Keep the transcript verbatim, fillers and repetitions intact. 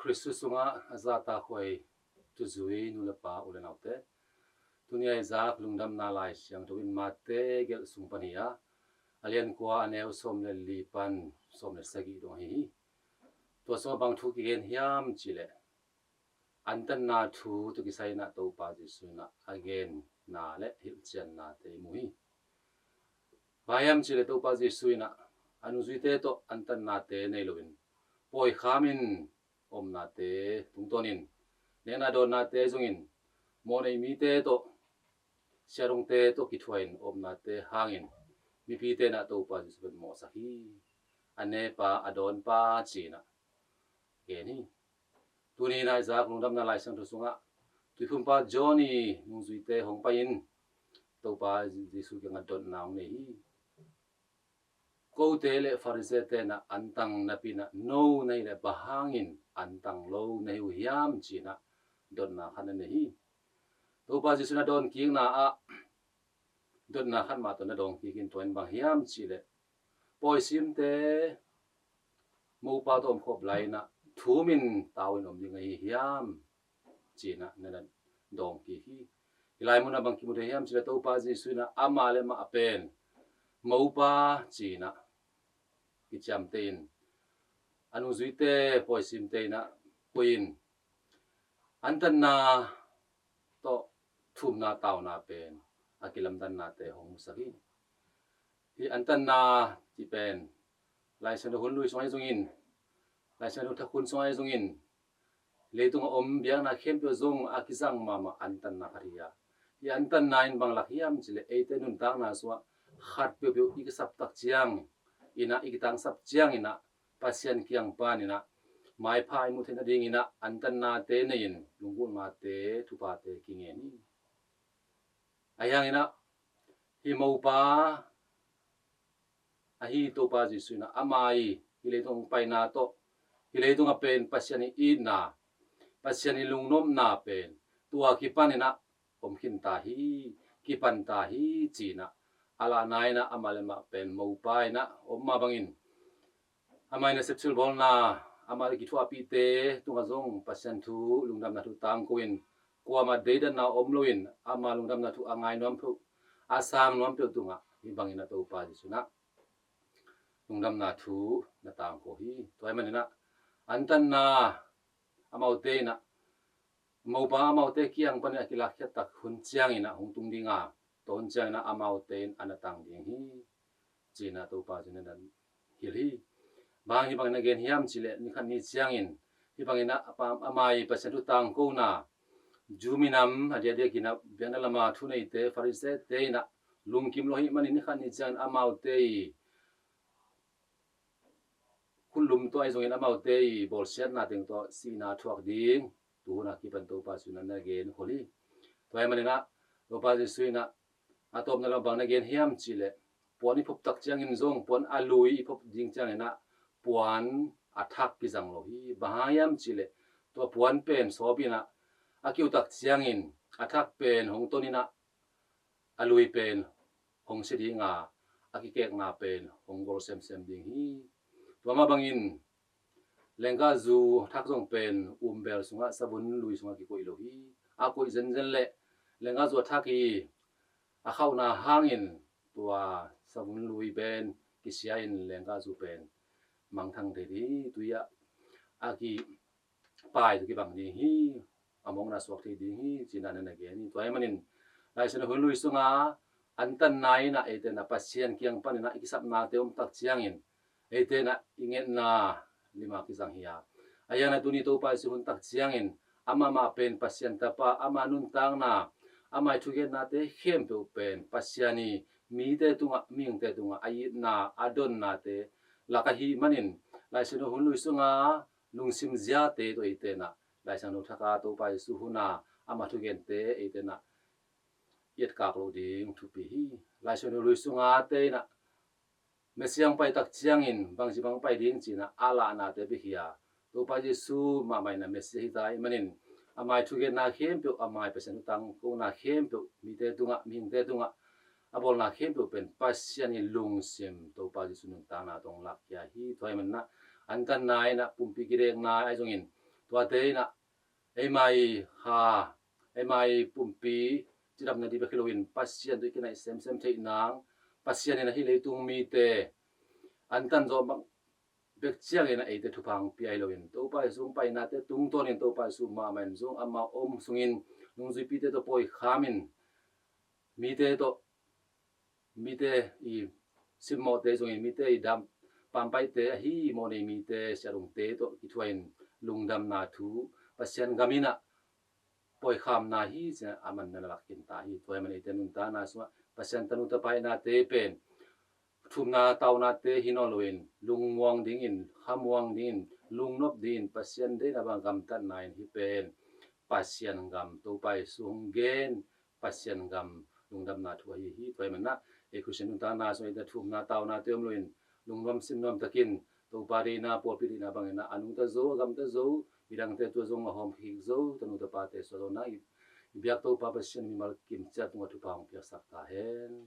Khristu sungah a zahtakhuai thuzui nu le pa, u le naute, tuni a i zak Lungdamna Lai Siangtho in Mate gelh sung pan hi a, a lian kua, a neu sawm le li pan sawm le sagih dong ahi hi. Tua sungah bang thu kigen hiam cihleh, antanna thu tawh kisai in ah Topa Jesuh in ah a genna le hilhciannate i mu hi. Bang hiam cihleh Topa Jesuh in ah a nungzuite tawh antannate nei loin, pawi khamin omnate tungtawnin, nekna dawnnate zongin, mawhnei mite tawh, siadongte tawh kithuahin omnate hangin, mipite in ah Topa Jesuh pen mawhsak hi. A nepa, a dawnpa ci-in ah gen hi. Tuni in ah i zak Lungdamna Lai Siangtho sungah Tuiphumpa John i nungzuite hong pai-in Topa Jesuh kiangah dotna hong nei hi. Kote le Farisee-te in ah antang napi in ah no na hih leh bang hangin antang lo na hi uh hiam ci-in ah dotna khat na nei hi. Topa Jesuh in a dawnkikna ah dotna khat mah tawh na dawngkik in, tua in bang hiam cihleh, pawisimte mopa tawh omkhop lai in ah thumin tau in om ding ahi hiam ci-in ah na dawngkik hi. Hih lai munah bang kimu thei hiam cihleh Topa Jesuh in ah amah le amah pen mopa ci-in ah kiciamteh in, a nungzuite, pawisimte in ah pui-in, antanna tawh thumna tauna pen a kilamdannate hong musak hi. Hih antanna cih pen Lai Siangtho hun lui sung ahi zongin, Lai Siangtho thak hun sung ahi zongin, leitungah om biakna khempeuh zong a kizang mahmah antanna khat hi a, hih antanna in bang lak hiam cihleh eite nuntakna sungah khat peuhpeuh i kisap tak ciang in ah, i kitangsap ciang in ah, Pasian kiang pan in ah maipha i muh theih nading in ah antannate nei-in lunggulhnate, thuphate kingen hi. Ahi hangin ah hih mopa ahi Topa Jesuh in ah ama i hih leitung paina tawh, hih leitung a pen Pasian i itna, Pasian i lungnopna pen tua kipan in ah om khin ta hi, kipan ta hi ci-in ah a lahna in ah amah le amah pen mopa in ah om mah bangin, amah i nasep silbawlna, amah i kithuahpihte tungah zong Pasian thu, lungdamna thu tangko in, kuamah deidanna om loin ama lungdamna thu a ngai nuam peuh, a sang nuam peuh tungah hih bangin ah Topa Jesuh in ah lungdamna thu na tangko hi. Tua ahih manin ah antanna amaute in ah, mopa amaute kiang panin a kilakkhiat tak hun ciangin ah hong tung ding a, tua hun ciangin ah amaute in a na tang ding hi ci-in ah Topa Jesuh in a na hilh hi. Bang hang hih bangin a gen hiam cihleh, ni khat ni ciangin hih bangin ah ama i Pasian thu tangkona, Jew minam a diakdiakin ah biakna lama thuneite, Farisee-te in ah lungkim lo ahih manin ni khat ni ciangin amaute i khut lum tawh ahi zongin amaute i bawlsiatna teng tawh sihna thuak ding tu hun a kipan Topa Jesuh in a na gen khol hi. Tua ahih manin ah Topa Jesuh in ah a tawpna lam bang na gen hiam cihleh, puan i phop tak ciangin zong, puan a lui i phop ding ciangin ah puan a thak kizang lo hi. Bang hang hiam cihleh, tua puan pen sawp in ah a kiu tak ciangin a thak pen hong ton in ah a lui pen hong sia ding a, a kikekna pen hong gol semsem ding hi. Tua mah bangin lenggahzu thak zong pen umbel sungah, savun lui sungah kikoih lo hi. A koih zenzen leh lenggahzu a thak i a khauhna hangin tua savun lui pen kisia in lenggahzu pen mangthang thei ding hi. Tui ah a ki pai tawh kibang ding hi, a mawkna suak thei ding hi, ci-in a na na gen hi. Tua ahih manin Lai Siangtho hun lui sunga antanna in ah eite in ah Pasian kiang panin ah i kisapnate om tak ciangin eite in ah i ngetna lim a kizang hi a, ahi hangin ah tuni Topa Jesuh hun tak ciangin amah mah pen Pasian Tapa, ama nuntakna, ama i thugennate khempeuh pen Pasian i mite tungah, mihingte tungah a itna, a donnate lak ahih manin, Lai Siangtho hun lui sunga lungsim ziate tawh eite in ah Lai Siangtho thak a Topa Jesuh hun a ama thugente eite in ah i etkak loh ding thupi hi. Lai Siangtho lui sunga te in ah Messiah hong pai tak ciangin bangci bang pai ding ci-in ah a lahnate bek hi a, Topa Jesuh mahmah in ah Messiah hi ta ahih manin, ama i thugenna khempeuh, ama i Pasian thu tangkona khempeuh, mite tungah, mihingte tungah a bawlna khempeuh pen Pasian i lungsim, Topa Jesuh nuntakna tawh hong lakkhia hi. Tua ahih manin ah antanna in ah pumpi kidekna ahi zongin, Tuate in ah eima i ha, eima i pumpi cidamna ding bek hi loin Pasian tawh i kinaih semsem theih nang, Pasian in ah hih leitung mite antan zawh bek ciangin ah eite thupha hong pia hi loin Topa Jesu hong painate tungtawnin Topa Jesu mahmah in zong ama om sungin nungzuipite tawh pawi khamin mite tawh mite i simmawhte zongin mite i dam pampaite ahi mawhnei mite siadungte tawh kithuahin lungdamna thu Pasian gam in ah pawikhamna hi ci-in a manna na lak khin ta hi. Tua ahih manin eite nuntakna sungah Pasian tanu tapa i nate pen thumna taunate hi nawn loin lungmuang dingin, khamuang dingin, lungnop dingin Pasian deihna bang gamtatna in hih pen Pasian gam Topa Jesu hong gen Pasian gam lungdamna thu ahi hi. Tua ahih manin ah ei Khristian nuntakna sungah eite thumna taunate om loin lungnuam sinnuam takin Topa deihna pawlpi deihna bangin ah a nungta zo, a gamta zo, midangte tua zong a hawm khik zo, tanu tapate suah zo nang i biak Topa Pasian mimal kim ciat tungah thupha hong piaksak ta hen.